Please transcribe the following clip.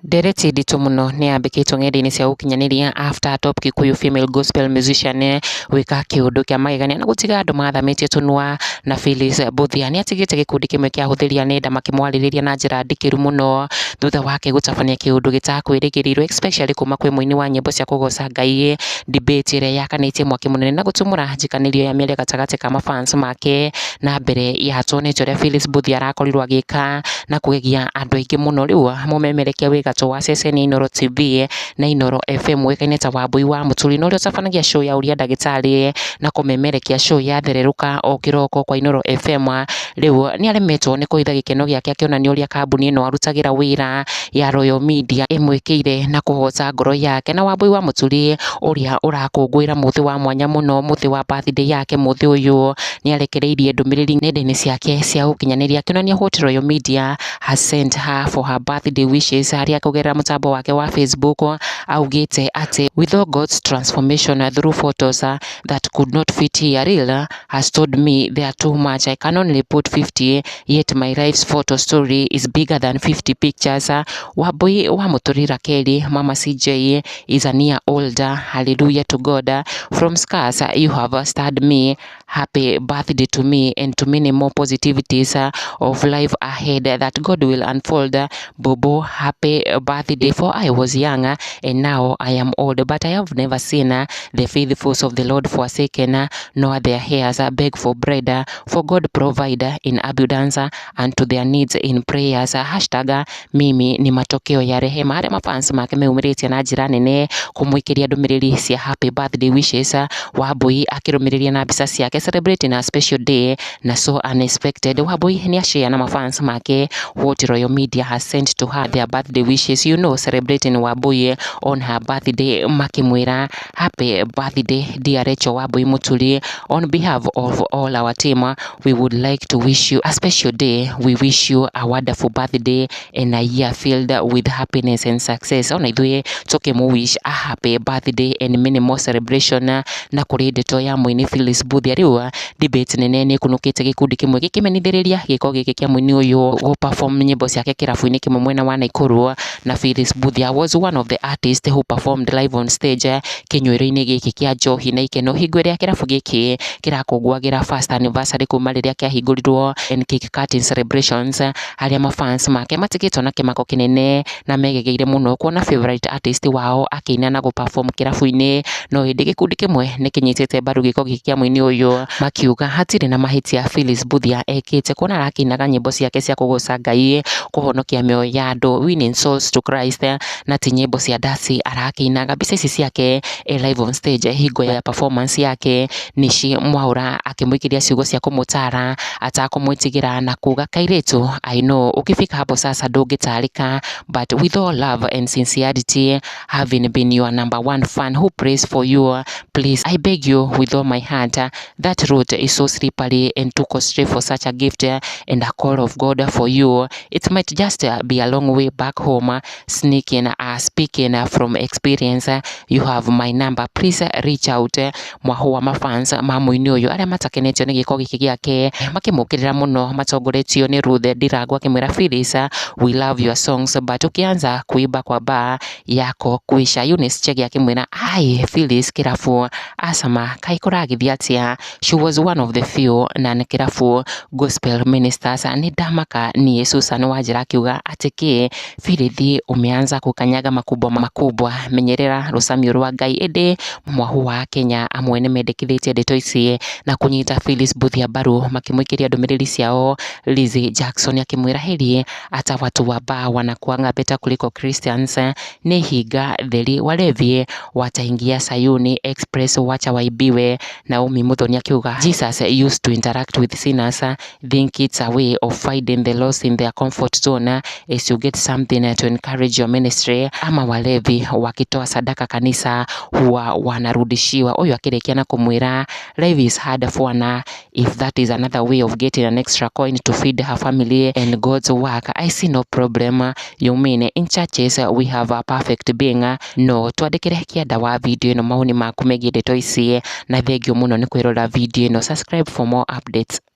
Ndereti nditũ mũno nĩ yambĩkĩtwo ng'enda-inĩ cia ũkinyanĩria after top Kikuyu female gospel musician gwĩka kĩũndũ kĩa magegania na gũtiga andũ mathamĩtie tũnua na Phyllis Mbuthia nĩ atigĩte gĩkundi kĩmwe kĩa ahũthĩri a nenda makĩmwarĩrĩria na njĩra ndikĩru mũno thutha wake gũtabania kĩũndũ gĩtakwĩrĩgĩrĩirwo, especially kuma kwĩ mũini wa nyĩmbo cia kũgoca Ngai. Debate ĩrĩa yakanĩtie mwaki mũnene na gũtumũra njikanĩrio ya mĩario gatagatĩ ka mafans make na mbere ya tuonete ũrĩa Phyllis Mbuthia arakorirwo agĩka na kũgegia andũ aingĩ mũno. Rĩu mũmemerekia wĩ gatũ wa ceceni ya Inooro TV na Inooro FM ũĩkaine ta Wambui wa Mũturi na ũrĩa ũtabanagia show ya Ũria Ndagĩtarĩ na kũmemerekia show ya Thererũka o kĩroko kwa Inooro FM, rĩu nĩ aremetwo nĩ kũhitha gĩkeno gĩake akĩonania ũrĩa kambuni ĩno arutagĩra wĩra ya Royal Media ĩmwĩkĩire na kũhota ngoro yake. Na Wambui wa Mũturi ũrĩa ũrakũngũĩra mũthĩ wa mwanya mũno, mũthĩ wa birthday yake, mũthĩ ũyũ nĩ arekereirie ndũmĩrĩri nenda-inĩ ciake cia ũkinyanĩria akĩonania what Royal Media has sent her for her birthday wishes, harĩa kũgerera mũtambo wake wa Facebook augĩte atĩ, "With all God's transformation through photos that could not fit here, real has told me they are too much. I can only put 50, yet my life's photo story is bigger than 50 pictures. Wambui wa Mũturi Rakeli, Mama CJ, is a year older. Hallelujah to God. From scars you have stirred me. Happy birthday to me and to many more positivities of life ahead that God will unfold. Bobo, happy birthday. For I was young and now I am old, but I have never seen the faithfuls of the Lord forsaken, nor their heirs beg for bread. For God provide in abundance and to their needs in prayers. #MimiNi matokeo ya rehema." Arĩa mafans make meumĩrĩtie na njĩra nene kũmũikĩria ndũmĩrĩri cia happy birthday wishes, Wambui akĩrũmĩrĩria na mbica ciake celebrating a special day na so unexpected. Wambui nĩ ashare na mafans make what Royal Media has sent to her, their birthday wishes, celebrating Wambui on her birthday, makĩmwĩra, "Happy birthday, dear Rachel Wambui Muturi. On behalf of all our team, we would like to wish you a special day. We wish you a wonderful birthday and a year filled with happiness and success." Ona ithuĩ tũkĩmũ wish a happy birthday and many more celebration. Na kũrĩ ndeto ya mũini Phyllis Mbuthia, rĩu debate nene nĩ ĩkunũkĩte gĩkundi kĩmwe gĩkĩmenithĩrĩria gĩko gĩkĩ kĩa mũini ũyũ gũ perform nyĩmbo ciake kĩrabu-inĩ kĩmwe mwena wa Naikuru. Na Phyllis Mbuthia was one of the artists who performed live on stage kĩnyuĩro-inĩ gĩkĩ kĩa njohi na ikeno hingo ĩrĩa kĩrabu gĩkĩ kĩrakũngũagĩra first anniversary kuma rĩrĩa kĩahingũrirwo and cake cutting celebrations, harĩa mafans make matigĩtwo na kĩmako kĩnene na megegeire mũno kuona favorite artist wao akĩina na gũ perform kĩrabu-inĩ. No ĩndĩ gĩkundi kĩmwe nĩ kĩnyitĩte mbaru gĩko gĩkĩ kĩa mũini ũyũ, makiuga hatirĩ na mahĩtia Phyllis Mbuthia ekĩte, kuona arakĩinaga nyĩmbo ciake cia kũgoca Ngai, kũhonokia mĩoyo ya andũ, winning souls to Christ, na ti nyĩmbo cia ndaci arakĩinaga. Mbica ici ciake e live on stage hingo ya performance yake Nishi Mwaura akĩmũikĩria ciugo cia kũmũtara atakũmwĩtigĩra na kuga, "Kairĩtu, I know ukifika hapo sasa ndũngĩtarĩka, but with all love and sincerity, having been your number one fan who prays for you, please, I beg you with all my heart, that road is so slippery and too costly for such a gift and a call of God for you. It might just be a long way back home. Sneaking, speaking from experience. You have my number, please reach out." Mwahu wa mafans ma mũini ũyũ arĩa matakenetio nĩ gĩko gĩkĩ gĩake makĩmũkĩrĩra mũno matongoretio nĩ Ruth Ndirangu akĩmwĩra, "Phyllis, we love your songs, but ukianza kuimba kwa bar yako kuisha." Eunice Chege akĩmwĩra, "Ai, Phyllis, kĩrabu asama kaĩ kũragĩthiĩ atĩa? She was one of the few non kĩrabu gospel ministers. Nĩ ndamaka niĩ." Susan Wanjĩra akiuga atĩ, "Kĩ Phyllis, umeanza kukanyaga makubwa makubwa, menyerera rũcamio rwa Ngai." Ĩndĩ mwahu wa Kenya amwe nĩ mendekithĩtie ndeto ici na kũnyita Phyllis Mbuthia mbaru makĩmũikĩria ndũmĩrĩri ciao. Lizzie Jackson akĩmwĩra, "Heri hata watu wa bar wanakuanga better kuliko Christians. Nĩ hinga theri, walevi wataingia Sayuni Express, wacha waibiwe." Naomi Muthoni akiuga, "Jesus used to interact with sinners. Think it's a way of finding the lost in their comfort zone as you get something to encourage your ministry. Ama walevi wakitoa sadaka kanisa huwa wanarudishiwa?" Ũyũ akĩrĩkia na kũmwĩra, "Life is hard for her. If that is another way of getting an extra coin to feed her family and God's work, I see no problem. You mean in churches we have a perfect being? No." Twandĩkĩre kĩanda wa video ĩno mawoni maku megiĩ ndeto ici, na thengio mũno nĩ kwĩrora video ĩno. Subscribe for more updates.